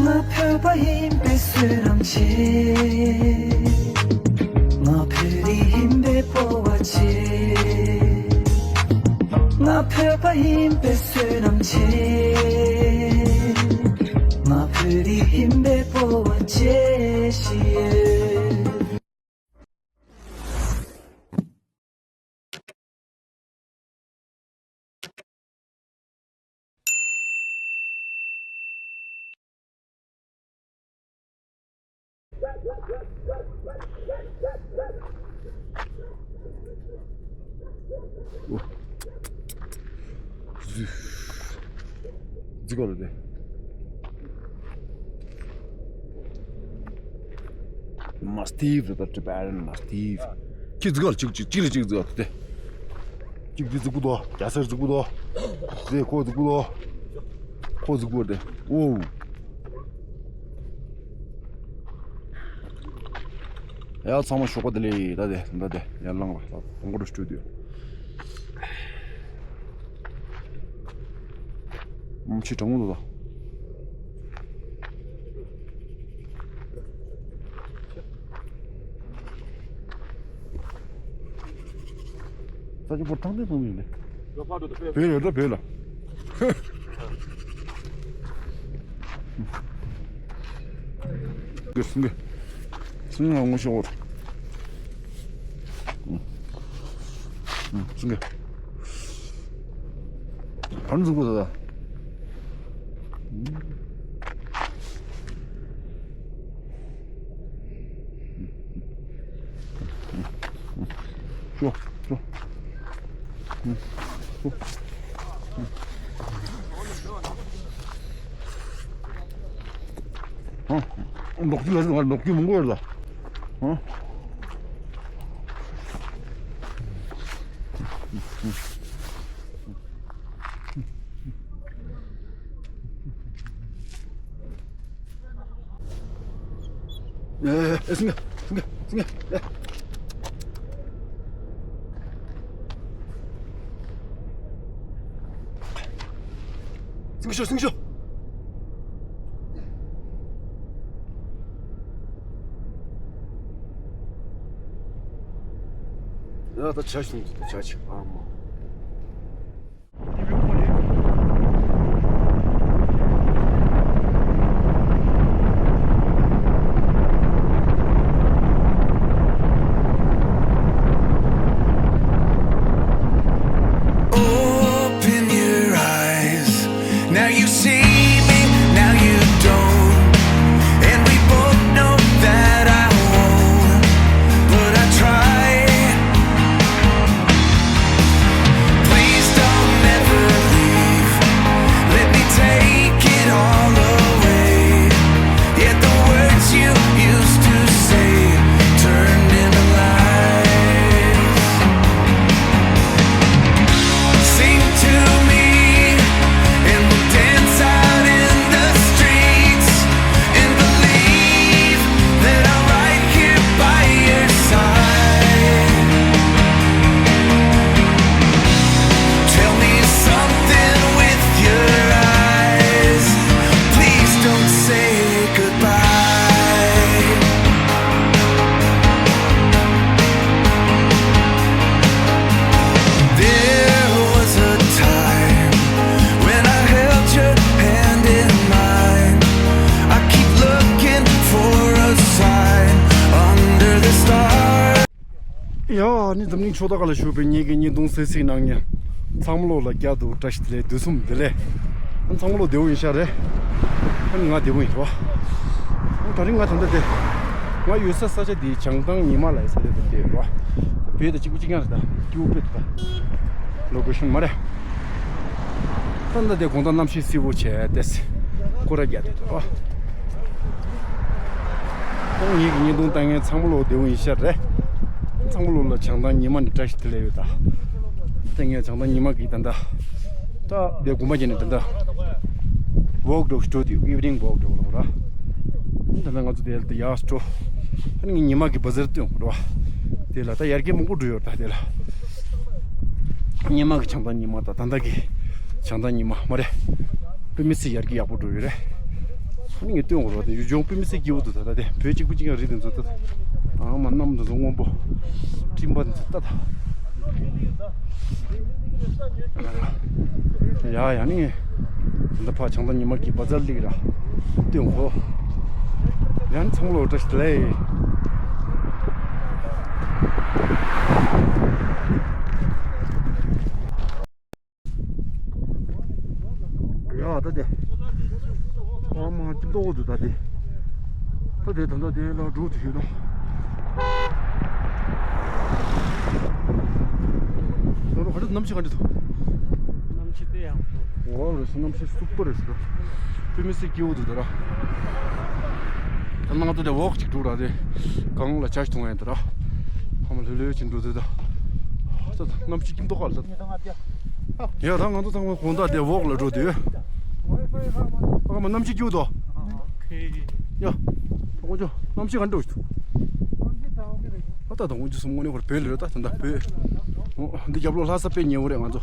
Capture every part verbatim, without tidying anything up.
ང་བོད་པ་ཡིན་པའི་བསོད་ནམས་ཆེ། ང་བོད་རིགས་ཡིན་པའི་སྤོབས་པ་ཆེ། ང་བོད་པ་ཡིན་པའི་བསོད་ནམས་ཆེ། ང་བོད་རིགས་ཡིན་པའི་སྤོབས་པ་ཆེ་ཞེས། ཟི་གོ་ལ་དེ། མ་སྟིབ་རེད་ད། Tibetan་མ་སྟིབ། ཁྱི་ཟི་གོ་ལ་གཅིག་གཅིག་གཅིག་ལ་གཅིག་ཟི་གོ་ལ་དེ། གཅིག་དེ་ཟི་གུ་དོ། རྒྱ་སེར་ཟི་གུ་དོ། དེ་ཁོ་ཟི་གུ་དོ། ཁོ་ཟི་གུ་དེ། ཨོ། ཡ་ཚང་མ་ཞོགས་པ་བདེ་ལེགས། ད་དེ་ད་དེ་ཡར་ལངས་ལ་ད་དང་པོ་རུ་སྤྲོད་དུས། ཨུམ་ཆི་གྲང་མོ་འདུག་ད། ས་ཆ་པོ་ཐང་ཐང་ཐང་ཡིན་ལེ། བོད་ཡོད་ད་བོད་ལ། གི་སུང་གི་སུང་ང་ངོ་ཤོག་འོར། སུང་གི་ཕན་ཟུག་པོ་ད། ཤོ་ཤོ། ལོག་ཅི་ལ་ང་ལོག་ཅི་མང་པོ་ཡོད་ལ། ཨེ། ཨེ། སིང་ག་སིང་ག་སིང་ག་ཨེ། སིང་ཤོ་སིང་ཤོ། ཡ་ད་ཆ་ཤིང་ད་ཆ་ཆ་ཨ་མ། Open your eyes. Now you see me, now you don't. And we both know that I won't. But I try. Please don't ever leave. Let me take it all away. Yet the words you used to say turned into lies. Sing to me, and we'll dance out in the streets, and believe that I'm right here by your side. Tell me something with your eyes. Please don't say goodbye. There was a time when I held your hand in mine. I keep looking for a sign under the stars. ཡ་ནི་འཛམ་གླིང་ཕྱོགས་མཐའ་ཁག་ལ་བཞུགས་པའི་ངེད་ཀྱི་བརྙན་ཐུང་གསན་གཟིགས་གནང་མཁན་ཚང་མ་ལོ་ལ་བསྐྱར་དུ་བཀྲ་ཤིས་བདེ་ལེགས་དུས་གསུམ་བདེ་ལེགས། ཨ་ཚང་མ་ལོ་བདེ་པོ་ཡིན་ཤག་རེད། ཨ་ནི་ང་བདེ་པོ་ཡིན་རོ། ཨ་ད་རིང་ང་ད་ལྟ་དེ། ང་ཡོད་ས་ས་ཆ་འདི་བྱང་ཐང་ཉི་མ་ལ་ཡོད་ས་དེ་དེ་རོ། བོད་དང་གཅིག་པ་གཅིག་རྐྱང་རེད་ད། སྐྱིད་པོ་དཔེ་འདུག་ད། ལོ་ཀེ་ཤོན་མ་རེད། ད་ལྟ་དེ་དགོང་དག་གནམ་གཤིས་བསིལ་པོ་བྱས་ཏེ། སྐོར་ར་རྒྱག་དེ་འདུག་རོ། ད་ངེད་ཀྱི་བརྙན་ཐུང་ལྟ་མཁན་ཚང་མ་ལོ་བདེ་པོ་ཡིན་ཤག་རེད། ཚང་མ་ལོ་ལ་བྱང་ཐང་ཉི་མ་ནས་བཀྲ་ཤིས་བདེ་ལེགས་ཡོད་ད། ད་ངས་བྱང་ཐང་ཉི་མ་གི་ད་ལྟ། ད་དེ་དགོན་པ་བརྒྱད་ནས་ད་ལྟ། ཝོག་འགྲོ་འགྲོ་དུས་ཨི་ཝི་ནིང་ཝོག་འགྲོ་ལ་ར། ད་ལྟ་ང་ཚོ་དེ་ལ་ཡར་འགྲོ། ད་ངས་ཉི་མ་གི་བ་ཟར་སྟོན་ར། དེ་ལ་ད་ཡར་རྒྱས་མང་པོ་འགྲོ་ཡོད་ད་དེ་ལ། སྔོན་མ་གི་བྱང་ཐང་ཉི་མ་དང་ད་ལྟ་གི་བྱང་ཐང་ཉི་མ་མ་རེད། དཔེ་མི་སྲིད་ཡར་རྒྱས་ཡག་པོ་འགྲོ་ཡོད་རེད། ངས་སྟོན་འོར་བ་དེ་ཡུལ་ལྗོངས་དཔེ་མི་སྲིད་སྐྱིད་པོ་འདུག་ད་ལྟ་དེ་བོད་གཅིག་པུ་གཅིག་ཡང་རེད། དེ་ཚོ་ད་ལྟ་ཨ་མ་གནམ་དེ་ཚོ་སྔོན་པོ་སྤྲིན་པ་དེ་ཚོ་ད་ལྟ། ཡ་ཡ་ནི་ད་ཕ་བྱང་ཐང་ཉི་མ་གི་བ་ཛར་ལིག་ར་སྟོན་གོ། ཡང་ཚང་མ་ལོ་བཀྲ་ཤིས་བདེ་ལེགས། ཡ་ད་དེ། ཨ་མ་ཅིག་ཏོག་འདུག་ད་དེ། ད་དེ་ད་ད་དེ་ལ་འགྲོ་དུ་ཡོད་ན། ད་རུང་ག་འདྲ་གནམ་གཤིས་ག་འདྲ་འདུག་གནམ་གཤིས་དཔེ་ཡག་པོ་འདུག་འོ་རེད་སོ། གནམ་གཤིས་སུ་པར་རེད་ཟེར། དཔེ་མི་སྲིད་སྐྱིད་པོ་འདུག་ད་ར། ད་ནང་ད་དེ་འོག་ཅིག་འགྲོ་ར་དེ། གངས་ལ་ཇ་ཞིག་འཐུང་ཡ་ཡིན་ད་ར། ཕ་མ་ལྷོད་ལྷོད་ཅིག་འགྲོ་དུས་ད། ད་གནམ་གཤིས་སྐྱིད་མདོག་ཁ་ལ་ད། ཡ་ད་ང་ཚོ་ཚང་མ་དགོང་དག་དེ་འོག་ལ་འགྲོ་དུས། ཨ་མ་གནམ་གཤིས་སྐྱིད་པོ་འདུག་ཡ། དགོང་ཚོ་གནམ་གཤིས་ག་འདྲ་འདུག་ཨ་ད་དགོང་ཚོ་གསུམ་དངོས་གནས་ཁོར་བོད་ལ་རེད་ད་ད་ལྟ་བོད། འོ་འདི་རྒྱབ་ལོགས་ལྷ་ས་དཔེ་ཉེ་བོ་རེད་ང་ཚོ།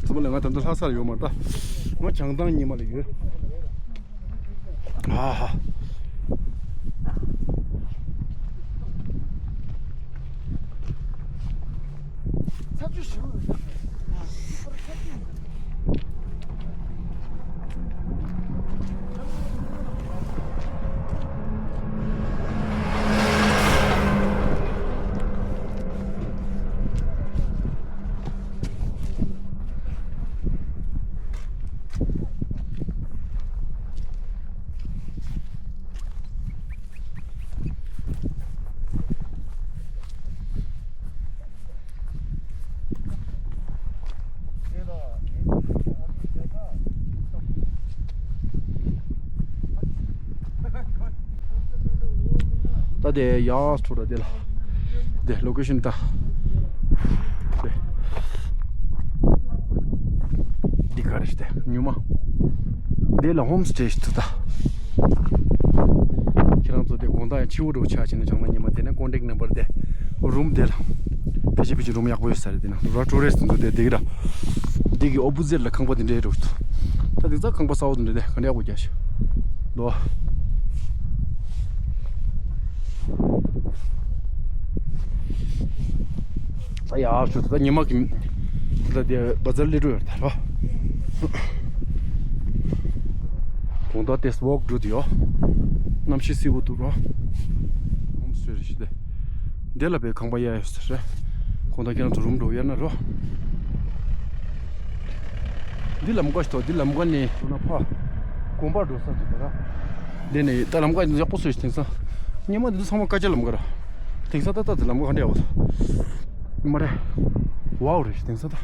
ཚང་མ་ལ་ང་ད་ལྟ་ལྷ་ས་ལ་ཡོད་མ་རེད་ད། ང་བྱང་ཐང་ཉི་མ་ལ་ཡོད། ཨ་ཧ། ད་དེ་ཡག་ཐུག་ར་དེ་ལ། དེ་ལོ་ཀེ་ཤན་ད། དེ། འདི་ག་རེ་ཞིག་དེ་ཉུ་མ། དེ་ལ་ཧོམ་སི་ཊེ་ཞིག་ད། ཁྱེད་རང་ཚོ་དེ་དགོང་དག་ཡང་ཕྱི་པོ་འགྲོ་ཆ་ཕྱིན་ན་བྱང་ན་ཉི་མ་དེ་ནས་ཀོན་ཊེག་ནམ་བར་དེ། རུམ་དེ་ལ། ཕལ་ཆེར་ཕལ་ཆེར་རུམ་ཡག་པོ་ཡོད་ས་རེད་དེ་ན། ར་ཊུ་རི་སི་ཊི་འདུག་དེ་དེ་གི་ར། འདི་གི་ཨོ་པོ་ཟིཊ་ལ་ཁང་པ་དེ་འདྲའི་འགྲོ་འདུག་ད་དེ་ཚ་ཁང་པ་གསར་པ་དེ་འདྲ་དེ་ག་འདྲ་ཡག་པོ་རྒྱག་ཤག་དོ། ད་ཡག་ཤོས་ད་ཉི་མ་གི་ད་དེ་བ་ཛར་ལི་འགྲོ་ཡོད་ད་རོ། དགོང་དག་དེ་ཝོག་འགྲོ་དུ་ཡོད། གནམ་གཤིས་བསིལ་པོ་འདུག་རོ། ཧོམ་སི་ཊེ་རེད་ཤི་དེ། འདི་ལ་བའི་ཁང་པ་གཡར་ཡོད་ཟེར། ཁོང་ད་ཁྱེད་རང་ཚོ་རུམ་འགྲོ་གཡར་ན་རོ། འདི་ལམ་ཀ་ཞིག་ཐོག་འདི་ལམ་ཀ་ནས་འགྲོ་ན་ཕ། དགོན་པར་འགྲོ་ས་འདུག་ག་ར། འདི་ནས་ད་ལམ་ཀ་ཡག་པོ་བཟོས་ཤིག་དེང་སང་། སྙེ་མ་འདི་ཚོ་ཚང་མ་ཀ་ཅ་ལམ་ཀ་ར། དེང་སང་ད་ད་དེ་ལམ་ཀ་ག་འདྲ་ཡག་པོ་འདུག་མ་རེད། ཝའོ་རེད་ཤི་དེང་སང་ད།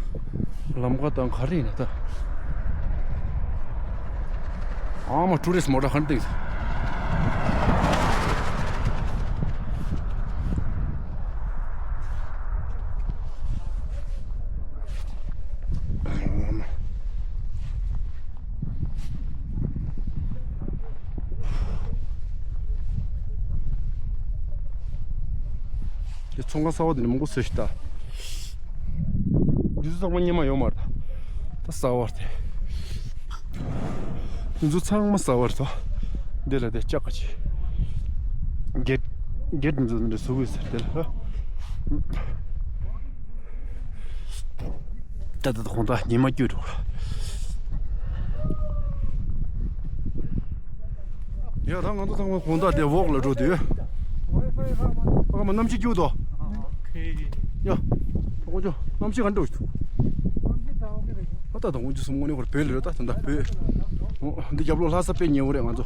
ལམ་ཀ་དང་ག་རེ་ཡིན་ན་ད། ཨ་མ་ཊུ་རི་སི་མོ་ཊ་ག་འདྲ་འདུག་དེ་ཚོང་ཁང་གསར་པ་དེ་ནས་མང་པོ་བཟོས་ཤག་ད། འདི་ཚོ་ཚང་མ་སྙེ་མ་ཡོད་མ་རེད་ད། ད་གསར་པ་རེད། འདི་ཚོ་ཚང་མ་གསར་པ་རེད་ད། འདི་ལ་དེ་ལྕགས་ཀ་ཅིག་གེ་ཊི། གེ་ཊི་འདི་ཚོ་འདི་འདྲ་བཟོ་དགོས་ཟེར་དེ་ལ། ད་ད་ད་དགོང་དག་ཉི་མ་སྐྱིད་འགྲོ། ཡ་ད་ང་ཚོ་ཚང་མ་དགོང་དག་དེ་ཝོག་ལ་འགྲོ་དུས། ཨ་མ་གནམ་གཤིས་སྐྱིད་འདུག་ཡ། དགོང་ཚོ་གནམ་གཤིས་ག་འདྲ་འདུག་ཨ་ད་དགོང་ཚོ་གསུམ་དངོས་གནས་ཁོར་བོད་ལ་རེད་ད་ད་ལྟ་བོད། འོ་འདི་རྒྱབ་ལོགས་ལྷ་ས་དཔེ་ཉེ་བོ་རེད་ང་ཚོ།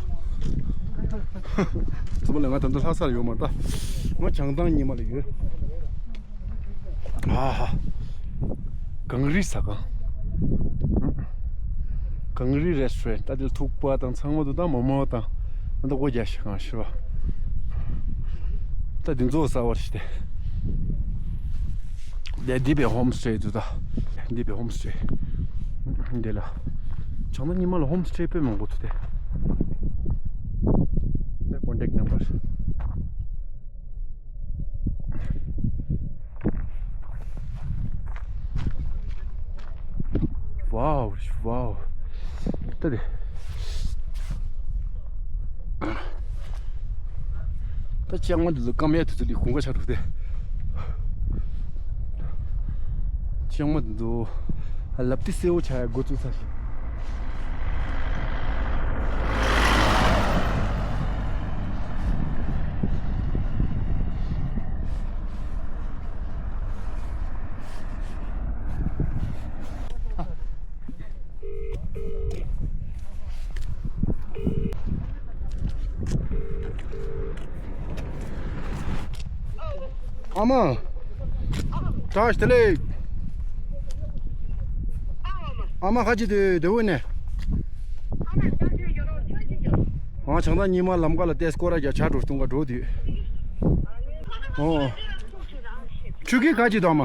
ཚང་མ་ལ་ང་ད་ལྟ་ལྷ་ས་ལ་ཡོད་མ་རེད་ད། ང་བྱང་ཐང་ཉི་མ་ལ་ཡོད། ཨ་ཧ། གངས་རི་ཟ་ཁང་། གངས་རི་རེ་སི་ཊོ་རེན་ཊི། ད་དེ་ལ་ཐུག་པ་དང་ཚང་མ་འདུག་ད་མོག་མོག་དང་། ད་སྒོ་རྒྱག་ཤག་གང་ཤི་བ། ད་དེ་ཚོ་གསར་པ་རེད་ཤི་དེ། དེ་འདི་པའི་ཧོམ་སི་ཊེ་འདུག་ད། འདི་པའི་ཧོམ་སི་ཊེ། འདི་ལ། བྱང་ན་ཉི་མ་ལ་ཧོམ་སི་ཊེ་དཔེ་མང་པོ་འདུག་དེ། ད་ཀོན་ཊེག་ནམ་བར། ཝའོ་ཝའོ། ད་དེ། ད་ལྕང་མ་འདི་ཚོ་སྐམ་ཡག་དུས་ཚོད་ལ་དགུན་ཁ་ཆགས་འགྲོ་སྟེ། ལྕང་མ་འདི་ཚོ་ལབ་ཏི་སེའུ་ཆགས་ཡག་འགོ་བཙུགས་ཚར་ཤག་ཨ་མ། བཀྲ་ཤིས་བདེ་ལེགས། ཨ་མ་ཁ་ཅིག་དུས་བདེ་བོ་ནས། ཨ་བྱང་ཐང་ཉི་མ་ལམ་ཁ་ལ་བལྟས་སྐོར་ར་རྒྱག་ཆ་འགྲོ་གཏོང་ག་འགྲོ་དུས། ཨོ། ཆུ་ཁྱི་ག་ཅི་དང་མ།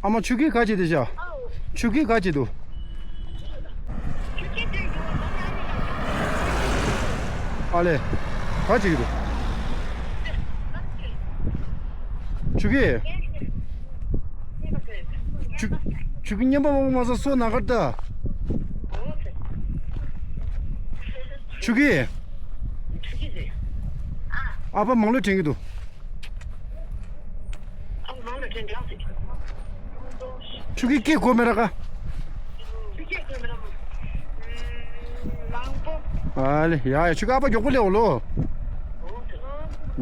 ཨ་མ་ཆུ་ཁྱི་ག་ཅི་དེ་བྱ། ཆུ་ཁྱི་ག་ཅི་འདུག་ཨ་ལེ། ག་ཅི་འདུག་ཆུ་ཁྱི། ཆུ་ཆུ་ཁྱི་ཉན་པ་མ་མ་ས་སོ་ན་གར་ད། ཆུ་ཁྱི། ཨ་ཕ་མང་ལོས་དྲན་གྱི་འདུག་ཆུ་ཁྱི་སྐད་གོ་མེད་ར་ཀ། ཨ་ལེ་ཡ་ཡ་ཆུ་ཁྱི་ཨ་ཕ་མགྱོགས་པོ་སླེབས་འོ་ལོ།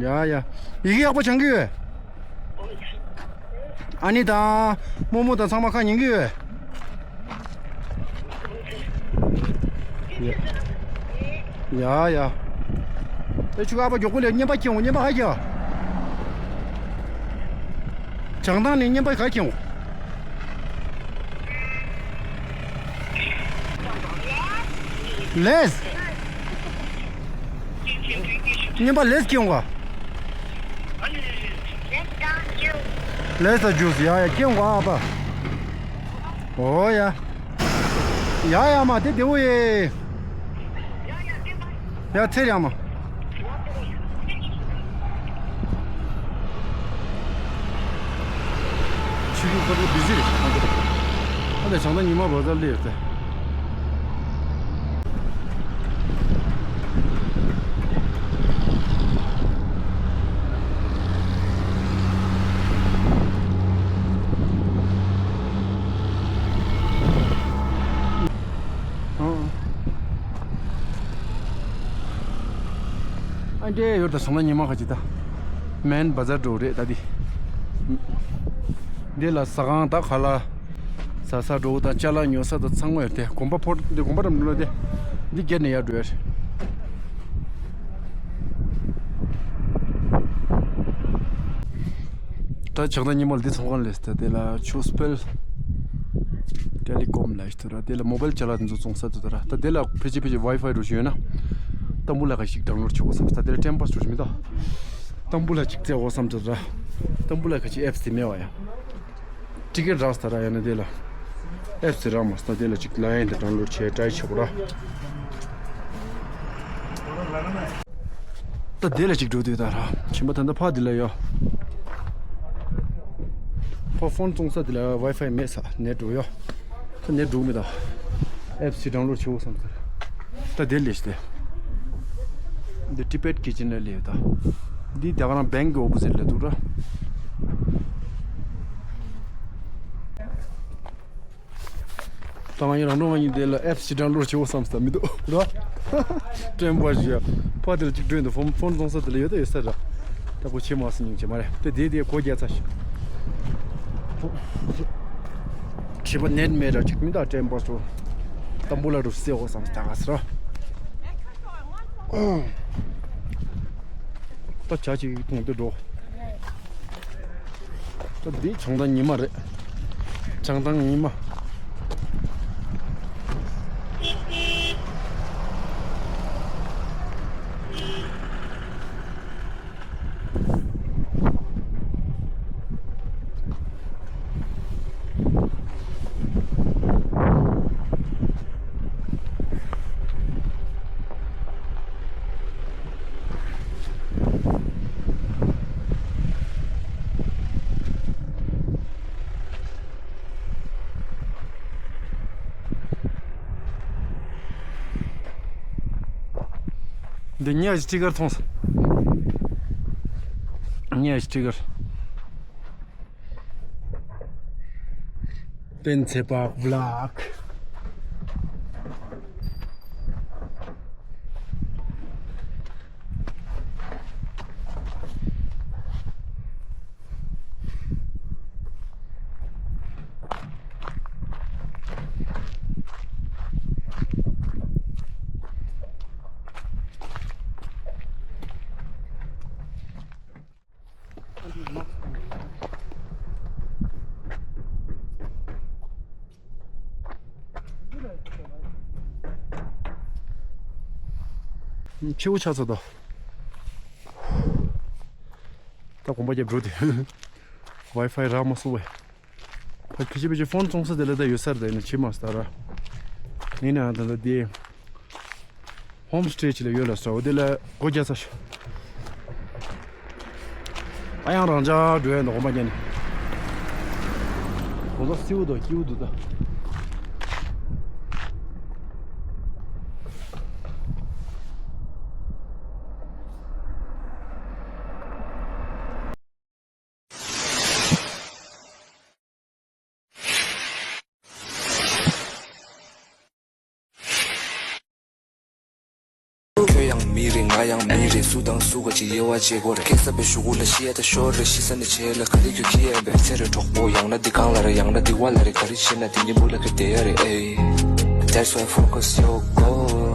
ཡ་ཡ། ཡི་གེ་ཡག་པོ་སྦྱང་གི་ཡོད། ཨ་ནི་དང་། རྨོ་མོ་དང་ཚང་མ་ཁ་ཉན་གི་ཡོད། ཡ་ཡ། ཨེ་ཆུ་ཁྱི་ཨ་ཕ་མགྱོགས་པོ་སླེབས། རྔན་པ་ཁྱེར་འོང་། རྔན་པ་ག་ཁྱེར། བྱང་ཐང་ནས་རྔན་པ་ག་ཁྱེར་འོང་། ལེས། རྔན་པ་ལེས་ཁྱེར་འོང་ག་ལེས་དང་ཇུས། ཡ་ཡ་ཁྱེར་འོང་ག་ཨ་ཕ། ཨོ་ཡ། ཡ་ཡ་མ་དེ་བདེ་བོ་ཡེ། ཡ་ཚེ་རིང་མ། ཆུ་ཁྱི་ཁོ་ཚོ་བི་ཟི་རེད། ཨ་ད་བྱང་ཐང་ཉི་མ་བ་ཛར་སླེབས་ཡོད་ཚེ། ཨ་འདྲེ་ཡོད་ད་སོང་ན་ཉི་མ་ག་ཅི་ད། མེན་བ་ཛར་འགྲོ་རེད་ད་འདི། འདི་ལ་ཟ་ཁང་ད་ག་ལ། ཟ་ས་འགྲོ་དང་ཅ་ལག་ཉོ་ས་དང་ཚང་མ་ཡོད་དེ། དགོན་པ་ཕོར་འདི་དགོན་པ་རམ་འགྲོ་དེ། འདི་བརྒྱད་ནས་ཡར་འགྲོ་ཡ་རེད། ད་བྱང་ཐང་ཉི་མ་ལ་འདི་ཚོང་ཁང་ལས་ད་དེ་ལ་ཆུ་སྤེལ། ཏེ་ལི་ཀོམ་ལ་ཞིག་ཐུ་ར་དེ་ལ་མོ་བལ་ཅ་ལག་དེ་ཚོ་བཙོང་ས་དུ་ད་ར། ད་དེ་ལ་ཕལ་ཆེར་ཕལ་ཆེར་ཝའི་ཕའི་འགྲོ་ཞིག་ཡོད་ན། ཏམ་བུ་ལ་ཁ་ཞིག་ཌའུན་ལོཌ་བྱེད་དགོས་བསམ་ས། ད་དེ་ལ་ཊེམ་པ་སི་འགྲོ་ཞིག་མི་འདུག་ཏམ་བུ་ལ་ཅིག་བཙལ་དགོས་བསམ་ས་དུ་ར། ཏམ་བུ་ལ་ཁ་ཅིག་ཨེབ་སི་དེ་མེད་བ་ཡ། ཊི་ཀེ་ཊི་རག་སྟ་ར་ཡང་ན་དེ་ལ་ཨེབ་སི་རག་མ་སྟ་དེ་ལ་ཅིག་ལ་ཡན་དེ་ཌའུན་ལོཌ་བྱས་ཊྲའི་བྱེད་དགོས་ར། ད་དེ་ལ་ཅིག་འགྲོ་དུས་ད་ར་ཁྱིམ་པ་ད་ལྟ་ཕ་དེ་ལ་ཡོད། ཕ་ཕོན་བཙོང་ས་དེ་ལ་ཝའི་ཕའི་མེད་ས་ནེཊ་འགྲོ་ཡོད། ད་ནེཊ་འགྲོ་མི་ད། ཨེབ་སི་ཌའུན་ལོཌ་བྱེད་དགོས་བསམ་ས། ད་དེ་ལས་ཏེ། འདི་ཊི་བེཊ་ཀི་ཅན་ལ་ལས་ད། འདི་ད་ག་རང་བེང་གི་ཨོ་པོ་ཟིཊ་ལ་འདུག་ར། ད་ང་ཡི་རང་གྲོང་ང་ཡིན་དེ་ལ་ཨེབ་སི་ཌའུན་ལོཌ་བྱེད་དགོས་བསམ་ས་མི་འདུག་ར། ཊེམ་པ་ཞིག་ཕ་དེ་ལ་གཅིག་སྒྲོན་དུ་ཕོན་ཕོན་བཙོང་ས་དེ་ལ་ཡོད་ད་ཡོད་ས་ར། ད་གོ་ཆེ་མ་སི་ཉིང་ཆེ་མ་རེད་དེ་དེ་དེ་གོ་རྒྱ་ཚ་ཞིག་ཁྱེད་པ་ནེཊ་མེད་ར་ཅིག་མི་ད་ཊེམ་པ་སོ། ཏམ་བུ་ལ་རུ་སེ་འོ་བསམ་སྟ་ག་སི་ར། ད་བྱ་ཅིག་མཐོང་དུ་འགྲོ། ད་འདི་བྱང་ཐང་ཉི་མ་རེད། བྱང་ཐང་ཉི་མ། འདི་ཉལ་ཞིག་ཊི་ཀར་མཐོང་སོང་། ཉལ་ཞིག་ཊི་ཀར། སྤེན་ཚེ་པ་བློག། ཕྱི་པོ་ཆགས་ཚར་འདུག་ད་གོམ་པ་རྒྱབ་འགྲོ་དེ། ཝའི་ཕའི་རག་མ་སོང་བས། ད་ཁི་ཆི་པི་ཆི་ཕོན་བཙོང་ས་དེ་ལ་ད་ཡོད་ས་རེད། ད་ཡིན་ན་ཕྱི་མ་ས་ར། ཡིན་ན་ད་ལྟ་དེ། ཧོམ་སི་ཊེ་ཅིག་ལ་ཡོད་ལ་སོ། འོ་དེ་ལ་སྒོ་རྒྱག་ས་ཞིག་ཨ་ཡང་རང་འཇགས་འགྲོ་ཡ་འདུག་གོམ་པ་རྒྱབ་ནས། གོམ་པ་སེའུ་འདུག་སྐྱིའུ་འདུག་ད། ཁྱོད་ཡང་མི་རེད། ང་ཡང་མི་རེད། སུ་དང་སུ་ག་ཅིག་དབྱེ་བ་འབྱེད་དགོས་རེད། ཁེ་ས་པའི་ཤུ་གུ་ལ་ཤི་ཡ་ད་ཤོར་རེད། ཤི་ས་ནས་བྱེད་ལ་ག་རེ་ཁྱོད་ཁྱི་ཡ་ཡིན་པས། ཚེ་རེ་གྲོགས་པོ་ཡང་ན་འདི་གང་ལ་རེད། ཡང་ན་འདི་བ་ལ་རེད། ག་རེ་བྱེད་ན་འདི་ཉིན་མོ་ལ་ཁྱོད་བསྡད་ཡ་རེད། ཨེ། That's why focus your goal,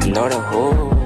not a hole.